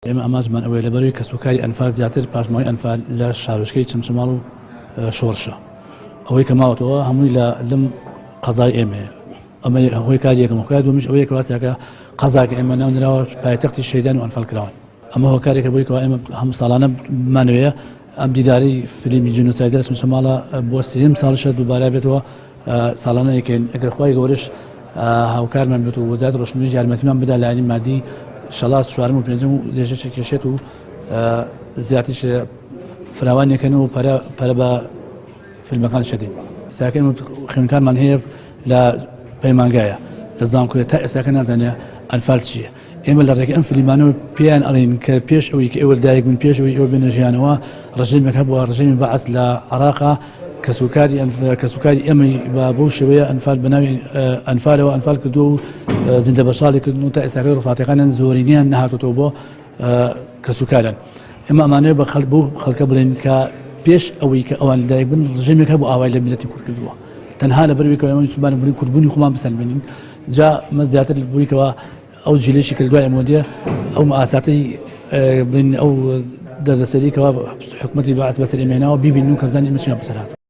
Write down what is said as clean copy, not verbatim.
ئێمە ئامانجمان ئەوەیە لەبەرەوەی کەسوکاری ئەنفال زیاتر پاشماوەی ئەنفال لە شارۆچکەی چەمچەماڵ و شۆڕشە ئەوەی کە ماوەتەوە هەمووی لە لەم قەزای ئێمەیە ئەمە هۆی کاری یەکەم هۆکار دووەمیش ئەوەیە کە واسیاکە قەزاکە ئێمە ناونراوە پایتەختی شەیدان و ئەنفال کراون ئەمە هۆکارێکە بۆی کەوا ئێمە هەموو ساڵانە بمانەوەیە ئەم دیدارەی فیلمی جینۆسایدە لە چەمچەماڵە بۆ سێیەم ساڵیشە دووبارە بێتەوە ساڵانە یەکەین ئەگەر خوای گەورەش هاوکارمان بێت و وەزارەت ڕۆشنبیریش یارمەتیمان بدا لایەنی مادی شەڵا چوارەم و پێنجەم و درێژەشی کێشێت و زیاتریش فراوان یەکەن و پەرە پەرە بە فیلمەکان شەدین ئێستاکە ئێمە خوێندکارمان هەیە لە پەیمانگایە لە زانکۆیە تا ئێستاکە نازانێ ئەنفال چییە ئێمە لە ڕێگەی ئەم فلیمانەوە پێیان ئەڵێین کە پێش ئەوەی کە ئێوە دایک بن پێش ئەوەی ئێوە بێنە ژیانەوە ڕژێمێک هەبووە ڕژێمی بەعس لە عراقا کەسوکاری کەسوکاری ئێمەی بە بەو شێوەیە ئەنفال بە ناوی ئەنفالەوە ئەنفال کردووە و زیندە بەچاڵی کردن و تا ئێستاکە ڕفاتەکانیان زۆرینیان نەهاتۆتەوە بۆ کەسوکارن ئێمە ئەمانەوێت بە خەڵک بۆ خەڵکە بڵێن کە پێش ئەوەی کە ئەوان لەدایک بن ڕژێمێک هەبوو ئاوای لە میللەتی کورد کردووە تەنها لەبەر ئەوەی کە ئێمە ویستمان بڵێین کوردبوونی خۆمان بسەلمێنین جا مە زیاتر بوویکەوە ئەو جیلێکی کە دوای ئەمەوە دێ ئەو مەئاساتەی بڵێن ئەو دەردەسەری کەوا حکومەتی بەعس بەسەر ئێمە هێناوە بیبینن و کە بزانن ئێمە چیمان بەسەر هاتووە.